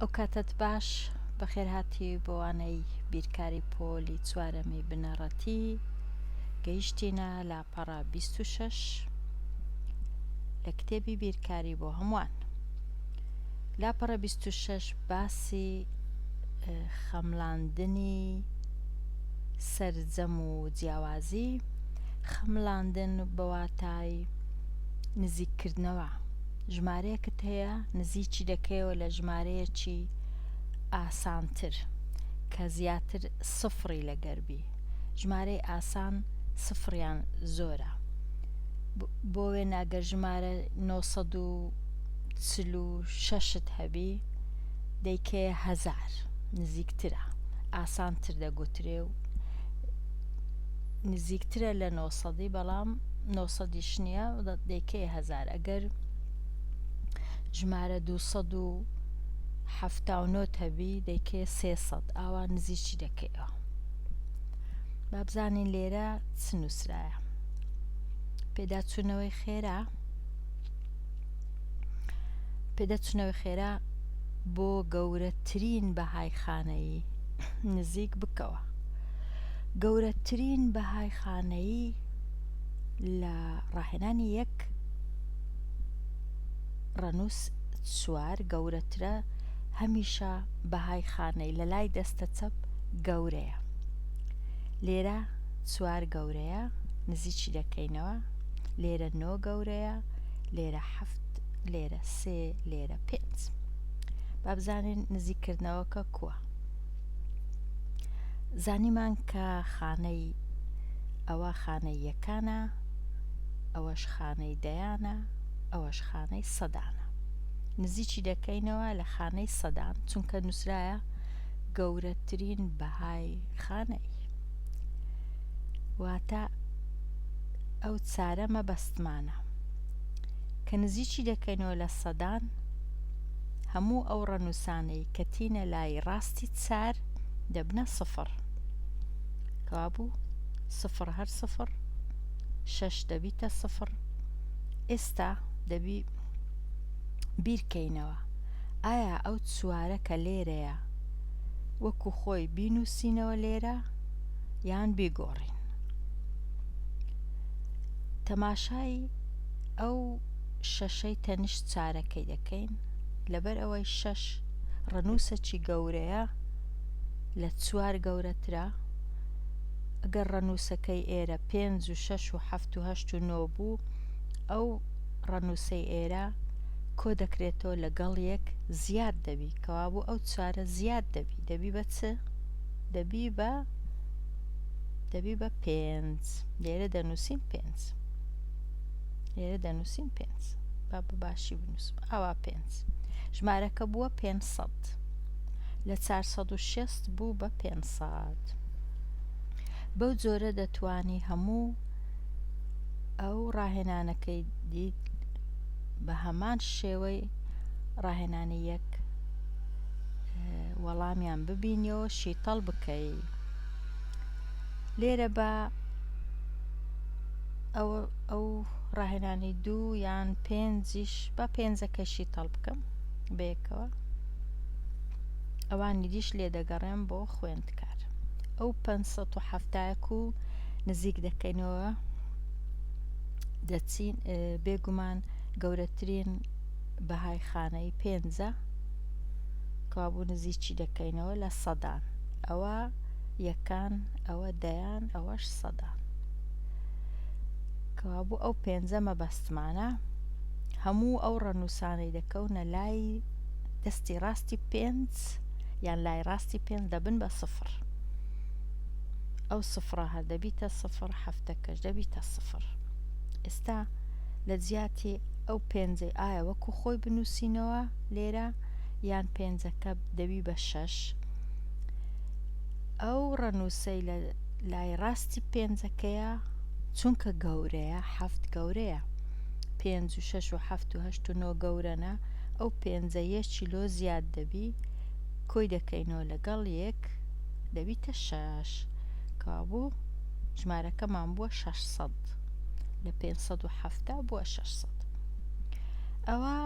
ئەو کاتەت باش بەخێرهاتی بۆ وانەی بیرکاری پۆلی چوارەمی بنەڕەتی گەیشتینە لاپەڕە 26 لە کتێبی بیرکاری بۆ هەمووان لاپەڕە 26 باسی خەملاندنی سەرجەم و جیاوازی خەملاندن بە واتای نزیککردنەوە ژمارەیەکت هەیە نزیکی دەکەیەوە لە ژمارەیەکی ئاسانتر کە زیاتر سفڕی لەگەر بی ژمارەی ئاسان سفڕیان زۆرە بۆ وێنە ئەگەر ژمارە 946ت هەبی دەیکەیە هەزار نزیکترە ئاسانتر دەگوترێ و نزیکترە لە نۆسەدی بەڵام نۆسەدیش نییە دەیکەیە هەزار ئەگەر ژمارە 279 هەبی دەیکەیە 300 ئاوا نزیکی دەکەیەوە با بزانین لێرە چ نووسرایە پێداچوونەوەی خێرا پێداچوونەوەی خێرا بۆ گەورەترین بەهای خانەیی نزیک بکەوە. گەورەترین بەهای خانەیی لە ڕاهێنانی یەک ڕەنووس چوار گەورەترە هەمیشە بەهای خانەی لە لای دەستە چەپ گەورەیە لێرە چوار گەورەیە نزیکی دەکەینەوە لێرە نۆ گەورەیە لێرە حەفت لێرە سێ لێرە پێنج با بزانین نزیککردنەوەکە کووە زانیمان کە خانەی ئەوە خانەی یەکانە ئەوەش خانەی دەیانە ئەوەش خانەی سەدانە نزیکی دەکەینەوە لە خانەی سەدان چونکە نووسرایە گەورەترین بەهای خانەی واتە ئەو چارە مەبەستمانە کە نزیکی دەکەینەوە لە سەدان هەموو ئەو ڕەنووسانەی کە تینە لای ڕاستی چار دەبنە سفر کەوابوو سفر هەر سفر شەش دەبیتە سفر ئێستا دەبی بیرکەینەوە ئایا ئەو چوارە کە لێرەیە وەکو خۆی بینووسینەوە لێرە یان بیگۆڕین تەماشای ئەو شەشەی تەنیشت چارەکەی دەکەین لەبەر ئەوەی شەش ڕەنووسەکی گەورەیە لە چوار گەورەترە ئەگەر ڕەنووسەکەی ئێرە پێنج و شەش و حەفت و هەشت و نۆ بوو ئەو ڕەنووسەی ئێرە کۆ دەکرێتەوە لەگەڵ یەک زیاد دەبی کەوابوو ئەو چوارە زیاد دەبی دەبی بە چ دەبی بە دەبی بە پێنج لێرە دەنووسین پێنج لێرە دەنووسین پێنج با بە باشی بنووسم ئاوا پێنج ژمارەکە بووە 500 لە 460 بوو بە 500 بەو جۆرە دەتوانی هەموو ئەو ڕاهێنانەکەی دیت بە هەمان شێوەی ڕاهێنانی یەک وەڵامیان ببینیەوە شیتەڵ بکەی لێرە بە ئەو ڕاهێنانی دوو یان پێنجیش با پێنجەکەشی شیتەڵ بکەم بەیەکەوە ئەوانی دیش لێ دەگەڕێم بۆ خوێندکار ئەو 570 و نزیک دەکەینەوە دەچین بێگومان گەورەترین بەهای خانەی پێنجە کەوابوو نزیکی دەکەینەوە لە سەدان ئەوە یەکان ئەوە دەیان ئەوەش سەدان کەوابوو ئەو پێنجە مەبەستمانە هەموو ئەو ڕەنووسانەی دەکەونە لای دەستی ڕاستی پێنج یان لای ڕاستی پێنج دەبن بە سفر ئەو سفرە هەر دەبیتە سفر حەفتەکەش دەبیتە سفر ئێستا لە جیاتی ئەو پێنجەی ئایا وەکو خۆی بنووسینەوە لێرە یان پێنجەکە دەبی بە شەش ئەو ڕەنووسەی لە لای ڕاستی پێنجەکەیە چونکە گەورەیە حەفت گەورەیە پێنج و شەش و حەفت و هەشت و نۆ گەورەنە ئەو پێنجە یەکی لۆ زیاد دەبی کۆی دەکەینەوە لەگەڵ یەک دەبیتە شەش کەوابوو ژمارەکەمان بووە 600 لە 570 بووە 600 ئەوە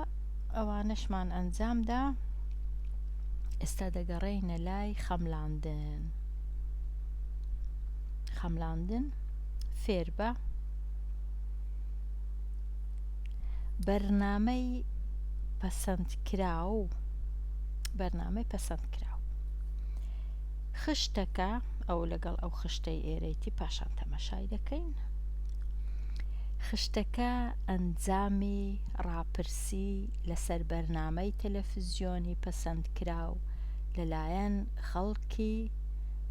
ئەوانەشمان ئەنجامدا. ئێستا دەگەڕێینە لای خەملاندن. خەملاندن فێربە بەرنامەی پەسەندکراو بەرنامەی پەسەندکراو خشتەکە ئەو لەگەڵ ئەو خشتەی ئێرەیتی پاشان تەمەشای دەکەین خشتەکە ئەنجامی ڕاپرسی لەسەر بەرنامەی تەلەفزیۆنی پەسەندکراو لەلایەن خەڵکی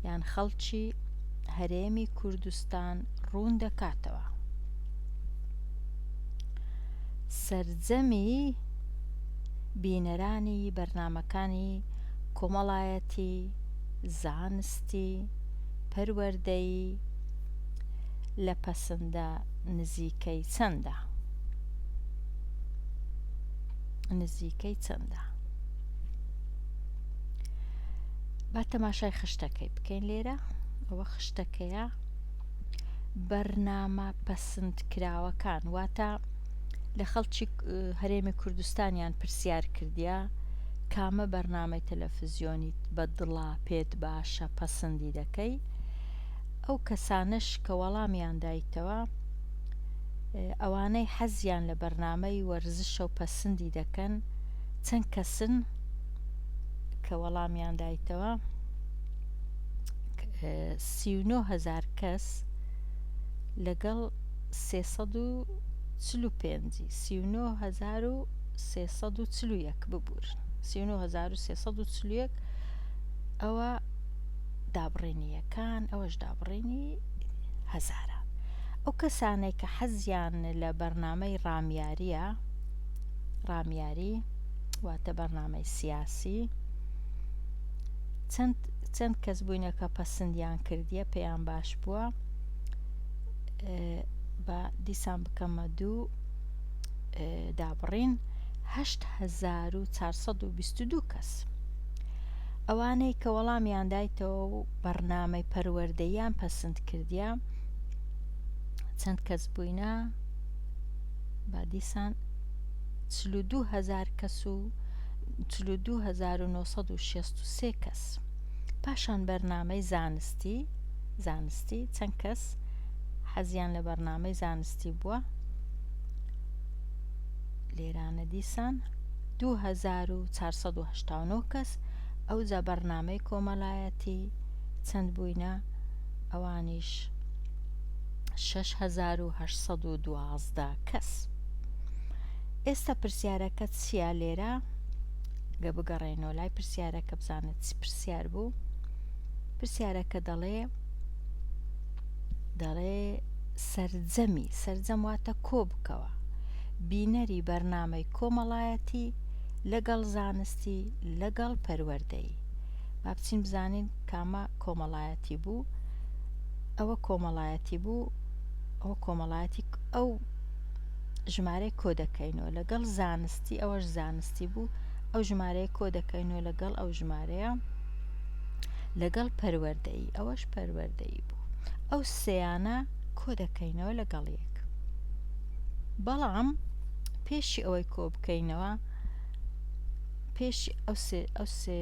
یان خەڵکی هەرێمی کوردستان ڕوون دەکاتەوە. سەرجەمی بینەرانی بەرنامەکانی کۆمەڵایەتی، زانستی، پەروەردەیی لە پەسندە نزیکەی چەندە؟ نزیکەی چەندە؟ با تەماشای خشتەکەی بکەین لێرە ئەوە خشتەکەیە بەرنامە پەسندکراوەکان واتە لە خەڵکی هەرێمی کوردستانیان پرسیار کردیا کامە بەرنامەی تەلەفزیۆنیت بە دڵە پێت باشە پەسندی دەکەی ئەو کەسانەش کە وەڵامیان دایتەوە ئەوانەی حەزیان لە بەرنامەی وەرزشە و پەسندی دەکەن چەند کەسن کە وەڵامیان دایتەوە 39هزار کەس لەگەڵ 345 39341 ببورن 39341 ئەوە دابڕینی یەکان ئەوەش دابڕینی هەزاران ئەو کەسانەی کە حەزیان لە بەرنامەی ڕامیاریە ڕامیاری واتە بەرنامەی سیاسی چەند چەند کەس بووینە کە پەسندیان کردیە پێیان باش بووە بە دیسان بکەمە دوو دابڕین 8422 کەس ئەوانەی کە وەڵامیان دایتەوە و بەرنامەی پەروەردەییان پەسند کردیە چەند کەس بووینە با دیسان 42000 کەس و 42963 کەس پاشان بەرنامەی زانستی زانستی چەند کەس حەزیان لە بەرنامەی زانستی بووە لێرانە دیسان 2489 کەس ئەوجا بەرنامەی کۆمەلایەتی چەند بووینە ئەوانیش 6812 کەس ئێستا پرسیارەکە چییە لێرە گە بگەڕێنەوە لای پرسیارەکە بزانە چی پرسیار بوو پرسیارەکە دەڵێ دەڵێ سەرجەمی سەرجەم واتە کۆ بکەوە بینەری بەرنامەی کۆمەڵایەتی لەگەڵ زانستی لەگەڵ پەروەردەیی با بچین بزانین کامە کۆمەڵایەتی بوو ئەوە کۆمەڵایەتی بوو ئەوە کۆمەڵایەتی ئەو ژمارەی کۆ دەکەینەوە لەگەڵ زانستی ئەوەش زانستی بوو ئەو ژمارەیە کۆ دەکەینەوە لەگەڵ ئەو ژمارەیە لەگەڵ پەروەردەیی ئەوەش پەروەردەیی بوو ئەو سیانە کۆ دەکەینەوە لەگەڵ یەک بەڵام پێشی ئەوەی کۆ بکەینەوە پێشی ئەو سێ ئەو سێ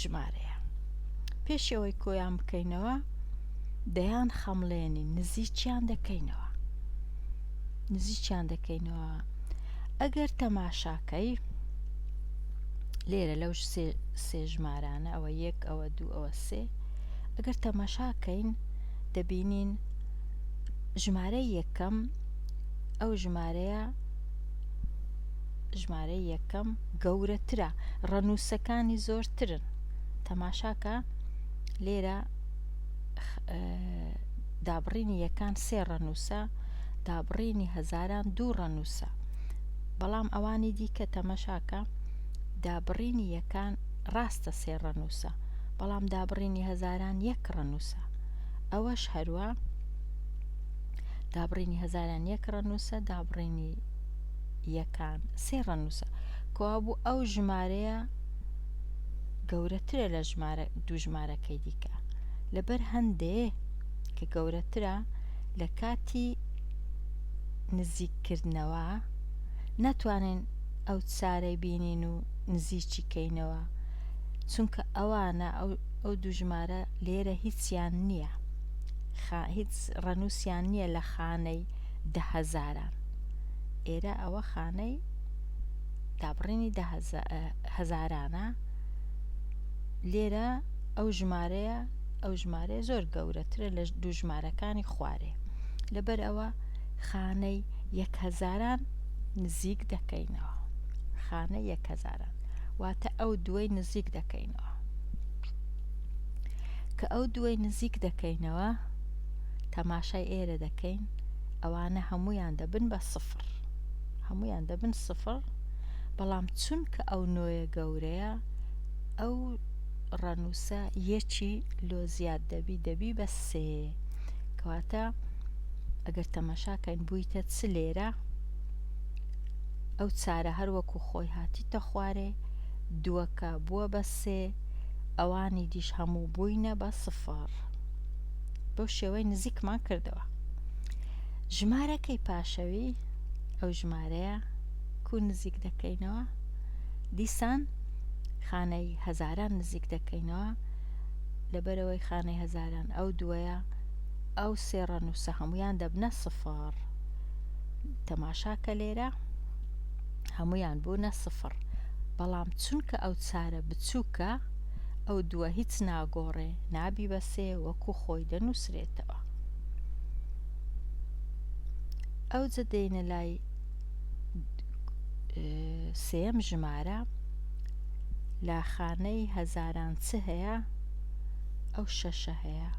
ژمارەیە پێشی ئەوەی کۆیان بکەینەوە دەیان خەمڵێنین نزیکیان دەکەینەوە نزیکیان دەکەینەوە ئەگەر تەماشاکەی لێرە لەو سێ ژمارانە ئەوە یەک ئەوە دوو ئەوە سێ ئەگەر تەماشاکەین دەبینین ژمارە یەکەم ئەو ژمارەیە ژمارەی یەکەم گەورەترە ڕەنووسەکانی زۆرترن تەماشاکە لێرە دابڕینی یەکان سێ ڕەنووسە دابڕینی هەزاران دوو ڕەنووسە بەڵام ئەوانی دیکە تەمەشاکە دابڕینی یەکان ڕاستە سێ ڕەنووسە بەڵام دابڕینی هەزاران یەک ڕەنووسە ئەوەش هەروە دابڕینی هەزاران یەک ڕەنووسە دابڕینی یەکان سێ ڕەنووسە کەوابوو ئەو ژمارەیە گەورەترە لە ژمارە دوو ژمارەکەی دیکە لەبەر هەندێ کە گەورەترە لە کاتی نزیککردنەوە ناتوانین ئەو چارەی بینین و نزیکی کەینەوە. چونکە ئەوانە ئەو دوو ژمارە لێرە هیچیان نییە هیچ ڕەنووسیان نییە لە خانەی دە هەزاران ئێرە ئەوە خانەی دابڕینی دە هەزارانە لێرە ئەو ژمارەیە ئەو ژمارەیە زۆر گەورەترە لە دوو ژمارەکانی خوارێ لەبەر ئەوە خانەی یەک هەزاران نزیک دەکەینەوە خانە یەک هەزاران واتە ئەو دووەی نزیک دەکەینەوە کە ئەو دووەی نزیک دەکەینەوە تەماشای ئێرە دەکەین ئەوانە هەمویان دەبن بە سفر هەمویان دەبن سفر بەڵام چونکە ئەو نۆیە گەورەیە ئەو ڕەنووسە یەکی لۆ زیاد دەبی دەبی بە سێ کەواتە ئەگەر تەماشاکەین بوویتە چ لێرە ئەو چارە هەر وەکو خۆی هاتیتە خوارێ دووەکە بووە بە سێ ئەوانی دیش هەموو بووینە بە سفر بەو شێوەی نزیکمان کردەوە ژمارەکەی پاشەوی ئەو ژمارەیە کو نزیک دەکەینەوە دیسان خانەی هەزاران نزیک دەکەینەوە لەبەرەوەی خانەی هەزاران ئەو دووەیە ئەو سێ ڕەنووسە هەمویان دەبنە سفر تەماشاکە لێرە هەمویان بوونە سفر بەڵام چونکە ئەو چارە بچووکە ئەو دووە هیچ ناگۆڕێ نابی بە سێ وەکو خۆی دەنووسرێتەوە ئەوجە دێینە لای سێیەم ژمارە لە خانەی هەزاران چ هەیە ئەو شەشە هەیە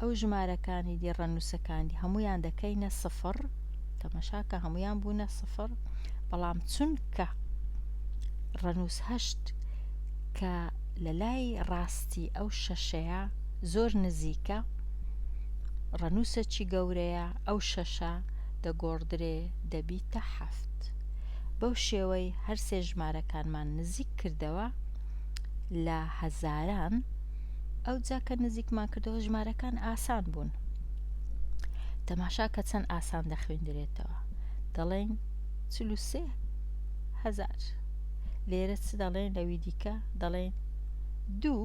ئەو ژمارەکانی دی ڕەنووسەکانی هەمویان دەکەینە سفر تەمەشاکە هەمویان بوونە سفر بەڵام چونکە ڕەنووس هەشت کە لە لای ڕاستی ئەو شەشەیە زۆر نزیکە ڕەنووسەکی گەورەیە ئەو شەشە دەگۆڕدرێ دەبیتە حەفت بەو شێوەی هەر سێ ژمارەکانمان نزیک کردەوە لە هەزاران ئەوجا کە نزیکمان کردەوە ژمارەکان ئاسان بوون تەماشا کە چەند ئاسان دەخوێندرێتەوە دەڵێن 43 هەزار لێرە چ دەڵێن لەوی دیکە دەڵێن دوو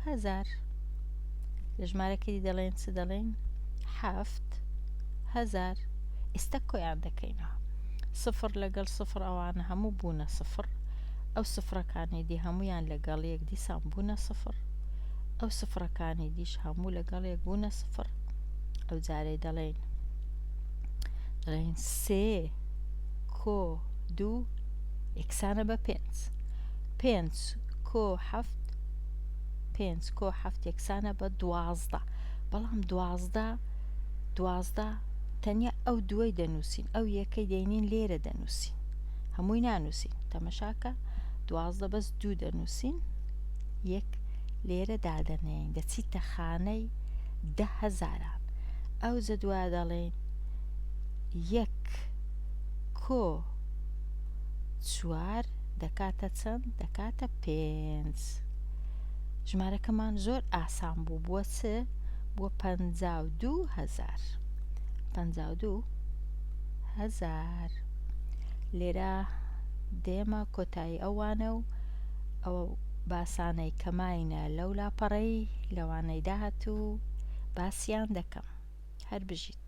هەزار لە ژمارەکەی دەڵێن چ دەڵێن 7000 ئێستا کۆیان دەکەینەوە سفر لەگەڵ سفر ئەوانە هەموو بوونە سفر ئەو سفرەکانی دی هەمویان لەگەڵ یەک دیسان بوونە سفر ئەو سفرەکانی دیش هەموو لەگەڵ یەک بوونە سفر ئەو جارەی دەڵێن دەڵێن سێ کۆ دوو یەکسانە بە پێنج پێنج کۆ حەفت پێنج کۆ حەفت یەکسانە بە دوازدە بەڵام 12 12 تەنیا ئەو دووەی دەنووسین ئەو یەکەی دەینین لێرە دەنووسین هەمووی نانووسین تەمەشاکە دوازدە بەس دوو دەنووسین یەک لێرە دادەنێین دەچیتە خانەی دە هەزاران ئەو جەدوا دەڵێین یەک کۆ چوار دەکاتە چەند دەکاتە پێنج ژمارەکەمان زۆر ئاسان بوو بووە چ بووە 52 هەزار 52 هەزار لێرە دێمە کۆتایی ئەوانە و ئەو باسانەی کە ماینە لەو لاپەڕەی لەوانەی داهاتوو باسیان دەکەم هەر بژیت.